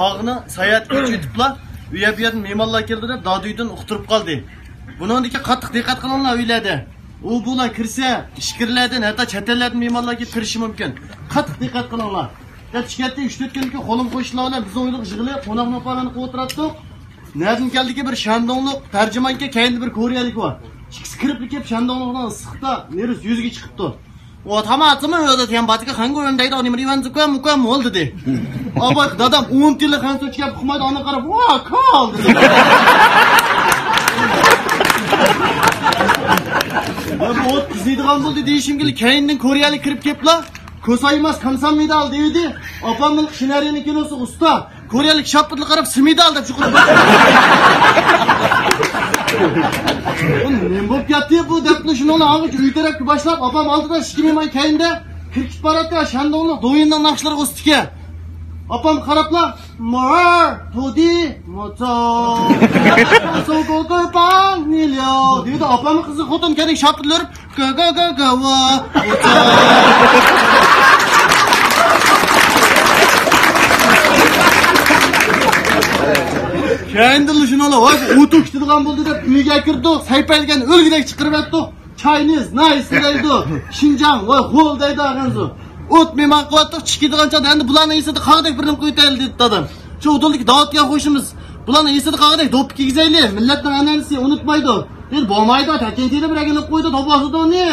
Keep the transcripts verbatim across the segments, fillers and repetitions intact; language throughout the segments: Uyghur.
باغنى ساياھەتكە ئۆتۈپلا، ئۇ يەر بۇ يەردىن مېھمانلار كېلىدۇ دەپ دادۈيدىن ئۇقتۇرۇپ قالدى. بۇنىڭدىكى قاتتىق دىققەت قىلىڭلار ئۆيلەردە. ئۇ بۇلار كىرسە، ئىچكىرىلەردىن، ھەتتا چەت ئەللەردىن مېھمانلار كېلىپ كىرىشى مۇمكىن. قاتتىق دىققەت قىلىڭلار. دەپ چىقىپ كەتتى. ئۈچ تۆت كۈندىن كېيىن قولۇم قوشنىلار بىلەن بىزنىڭ ئۆيدىكى يىغىلىپ، قوناق ماپارنى قىلىپ ئولتۇراتتۇق. نەدىن كەلدىكى بىر شەندۇڭلۇق تەرجىمانكەن، كەينىدە بىر كورېيەلىك بار. ئىككىسى كىرىپلا كېلىپ، شەندۇڭلۇقنىڭ ئىسسىقتا نېرىسى يۈزىگە چىقىپتۇ. ئۇ تاماقچىمۇ ئۆيدە تېگەن باتىكى خەنگۇ ئۆندەيدۇ، ئانىمرى ۋەن زۇكۇەن مۇكۇەن مول دېدى. ئاباي، دادام ئون تىلى خەنسۇچە گەپ ئۇقمايدۇ، ئانا قاراپ، ۋا، كال دېدى. يا، بۇ ئوت قىزىيدىغان بولدى دېيىشىمگىلا كەينىدىن كورېيەلىك كىرىپ كېلىپلا، كوسايماس كامسامنىدا ئال دېيىۋىدى. ئاپامنىڭ شىنەرىنى كىلوسى ئۇستا. كورېيەلىك شاپپىدىلا قاراپ، سىمىدا ئال دەپ چۇقۇرۇپ. بۇ نېمە بولۇپ كەتتى بۇ دەپلا شۇنىڭلا ئاڭغىچە ئۆي تەرەپكە باشلاپ، ئاپام ئالدىدا ئىككى مېھمان كەينىدە كىرىپ كېتىپ باراتتى، شەندۇڭلۇق دويىننىڭ ناخشىلىرىغا ئۇستىكەن. ئاپام قاراپلا، مار، تودى، موچا، سوگو گورپاڭ، نىلياۋ دېيىدۇ. ئاپامنىڭ قىزى خوتۇن كەينىدىن شاپپىدىلىرىپ، گا گا گا گا ۋا. كەينىدىنلا شۇنىڭلا، ۋاي، ئۇتۇق كېتىدىغان بولدى دەپ ئۆيگە كىردۇق. سەيپەيلىگەن ئۆلگۈدەك چىقىرىۋەتتۇق. چاينىز، نايس دەيدۇ. شىنجاڭ، ۋاي، غول دەيدۇ، ئاغىنزۇ. ئوت مېھمان قىلىۋاتتۇق، چىكىدىغان چاغدا ئەمدى بۇلارنىڭ ئېسىدە قالغۇدەك بىرنېمە قويۇۋېتەيلى دېدى دادام. شۇ ئۇدۇلدىكى داۋۇت دېگەن قوشنىمىز، بۇلارنىڭ ئېسىدە قالغۇدەك دوپپا كىيگۈزەيلى، مىللەتنىڭ ئەنئەنىسى ئۇنتۇلمايدۇ. دېدى، بولمايدۇ، تەكەيتىدە بىر ئەگىلىپ قويدى، توپا ئاستىدا ئۇنى.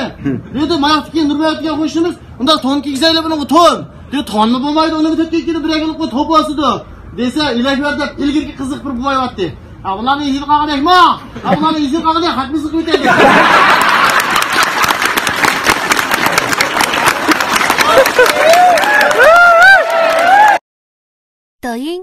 دېدى، ماياقتىكى نۇرمەمەت دېگەن قوشنىمىز، ئۇنداق تون كىيگۈزەيلى بۇنىڭغا، تون. دېدى، تونمۇ بولمايدۇ، ئۇنىڭغا تۆت كىيگۈزەيلى بىر ئەگىلىپ قويدى، توپا ئاستىدا. دېسە، ئىلەكۋەر دەپ ئىلگىرىكى قىزىق بىر بوۋاي بارتتى. ھە، ئۇلارنىڭ ئېسىدە قالغۇدەكمۇ؟ ھە، ئۇلارنىڭ ئېسىدە قالغۇدەك خەتمىسى قىلىۋېتەيلى. 抖音